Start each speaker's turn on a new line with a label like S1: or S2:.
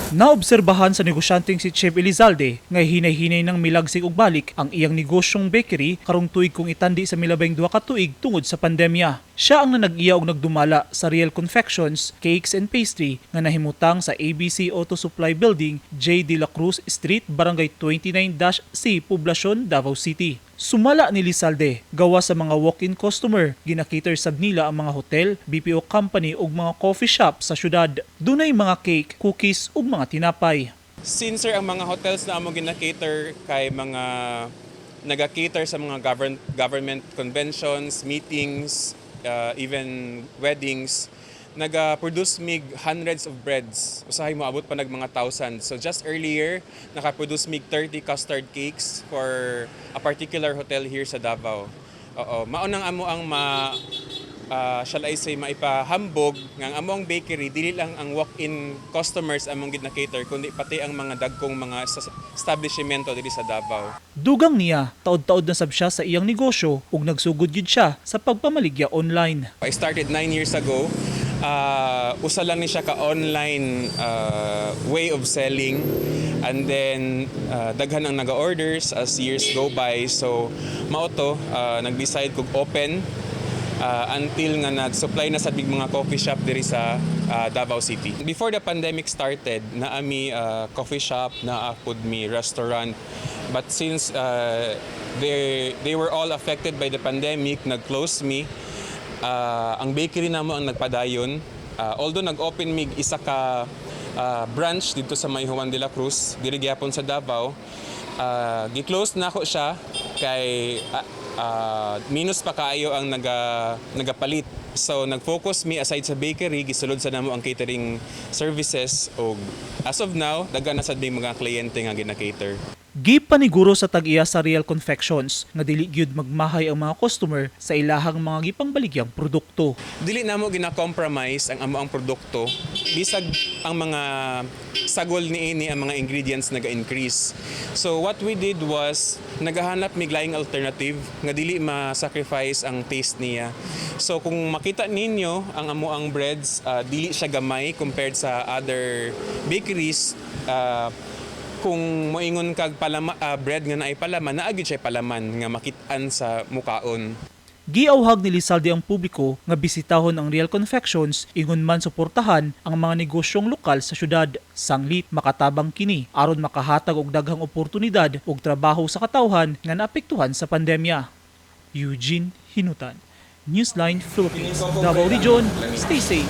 S1: Naobserbahan sa negosyanteng si Chef Elizalde nga hinay-hinay nang milagsik og balik ang iyang negosyong bakery karong tuig kung itandi sa milabeng 2 ka tuig tungod sa pandemya. Siya ang nanag-iya og nagdumala sa Real Confections, Cakes and Pastry nga nahimutang sa ABC Auto Supply Building, J. De La Cruz Street, Barangay 29-C, Poblacion, Davao City. Sumala ni Lizalde, gawa sa mga walk-in customer, gina-cater sab nila ang mga hotel, BPO company ug mga coffee shop sa syudad. Dunay mga cake, cookies ug mga tinapay.
S2: Since, sir, ang mga hotels na among gina-cater kay mga naga-cater sa mga government conventions, meetings, even weddings, naga-produce mig hundreds of breads. Usahay moabot pa nag mga thousands. So just earlier, naka-produce mig 30 custard cakes for a particular hotel here sa Davao. Oo, mao nang amo ang ma shall I say, maipahambog nga ang among bakery, dili lang ang walk-in customers among gina-cater kundi pati ang mga dagkong mga establishmento diri sa Davao.
S1: Dugang niya, taod-taod na sab siya sa iyang negosyo ug nagsugod gyud siya sa pagpamaligya online.
S2: I started 9 years ago. Usa lang ni siya ka online way of selling and then daghan ang naga-orders as years go by. So mao to, nag-decide kog open until nga nag-supply na sa big mga coffee shop diri sa Davao City. Before the pandemic started, naa mi coffee shop, naa pud mi restaurant. But since they were all affected by the pandemic, nag-close mi. Ang bakery namo ang nagpadayon. Although nag-open mig isa ka branch dito sa may Juan de la Cruz, diri gyapon sa Davao, gi-close nako siya kay minus pa kaayo ang nagapalit. So nag-focus mi aside sa bakery, gisulod sa namo ang catering services ug as of now, daghan na sad may mga kliyente nga gina-cater.
S1: Gipaniguro sa tag-iya sa Real Confections nga dili gyud magmahay ang mga customer sa ilahang mga gipangbaligyang produkto.
S2: Dili namo gina-compromise ang amo ang produkto bisag ang mga sagol niini, ang mga ingredients, naga-increase. So what we did was nagahanap mig laing alternative nga dili ma-sacrifice ang taste niya. So kung makita ninyo ang amo ang breads, dili siya gamay compared sa other bakeries. Kung moingon kag bread nga naay palaman, naa gyud siya palaman nga makit-an sa mukaon.
S1: Giawhag ni Lizalde ang publiko nga bisitahon ang Real Confections ingon man suportahan ang mga negosyong lokal sa syudad. Sanglit makatabang kini aron makahatag og daghang oportunidad ug trabaho sa katawhan nga naapektuhan sa pandemya. Eugene Hinutan, Newsline Philippines, Davao Region. Stay safe.